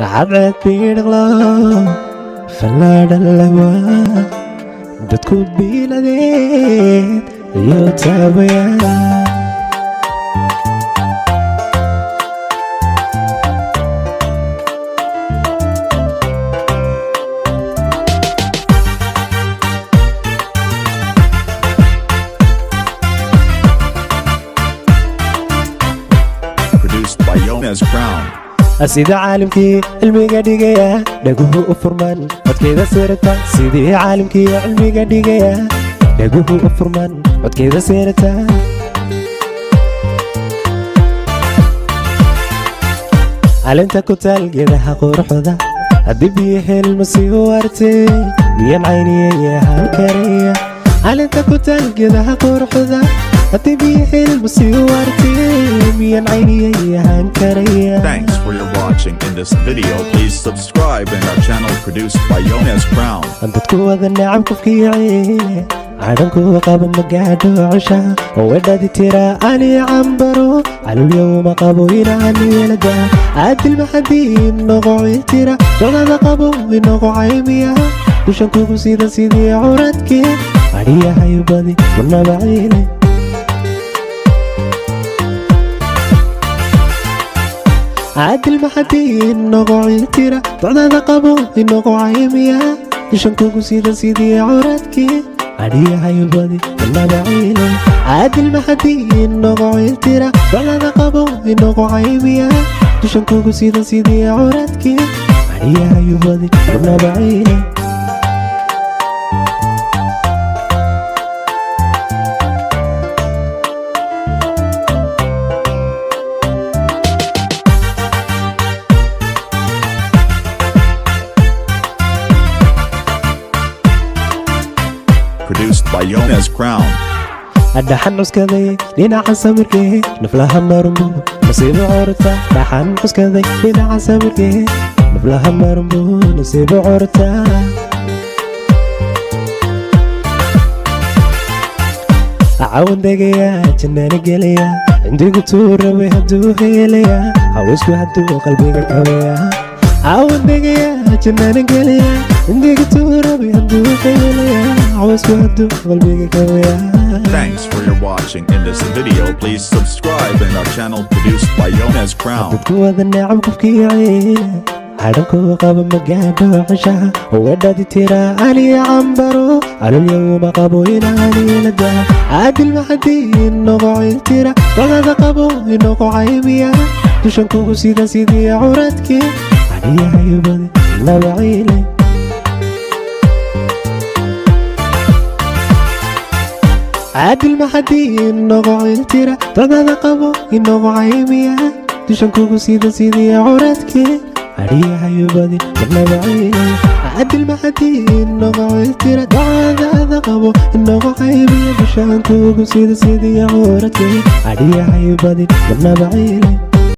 Cadceed biidhaqlo fallaadhalawa dadku biiladeed iyo taabaya. Produced by Jonas Crown. Sida caalimkii cilmiga dhigaya dhaguhu u furman codkeeda seerata, sidii caalimkii cilmiga dhigaya dhaguhu u furman codkeeda seerata. Calinta ku taal geedaha quruxda haddii biyo helma sii waartay, miyan cayniyay ahaan karaya? Calinta ku taal geedaha quruxda haddii biyo helma sii waartay, miyan cayniyay ahaan karaya? Thanks for your watching in this video. Please subscribe in our channel, produced by Jonas Crown. Dadku wada nacab qofkii ciile cadhanku qaba magaadho cesha wedhadi tira ani cambaro calulyowma qabo inaan yeelada. Caadil maxadii noqoci tira docdada qabo inoqo caymiya dushan kugu sida sidii curadkii adhiyahay badi marnaba ciile. Caadil maxadii noqoci tira docdada qabo inoqo caymiya dushan kugu sida sidii curadkii adhiyahay badi marnaba ciile. Caadil maxadii noqoci tira docdada qabo inoqo caymiya dushan kugu sida sidii curadkii adhiyahay badi marnaba ciile. Produced by Jonas Crown. Dhaxan cuskaday dhinaca samirkee naflaha marumbu nasiibo corta. Dhaxan cuskaday dhinaca samirkee naflaha marumbu nasiibo corta. Cawan degaya jannana gelaya cindigu tuu rabay hadduu helaya haweysku hadduu qalbiga kabaya. Cawan degaya jannana gelaya cindigu tuu rabay hadduu helaya haweysku hadduu qalbiga kabaya. Thanks for your watching in this video. Please subscribe in our channel, produced by Jonas Crown. Dadku wada nacab qofkii ciile cadhanku qaba magaadho ceshaha wedhadi tira ani cambaro calulyowma qabo inaan yeelada. Caadil maxadii noqoci tira docdada qabo inoqo caymiya dushan kugu sida sidii curadkii adhiyahay badi laba ciile. Caadil maxadii noqoci tira docdada qabo inoqo caymiya dushan kugu sida sidii curadkii adhiyahay badi marnaba ciile. Caadil maxadii noqoci tira docdada qabo inoqo caymiya dushan kugu sida sidii curadkii adhiyahay badi marnaba ciile.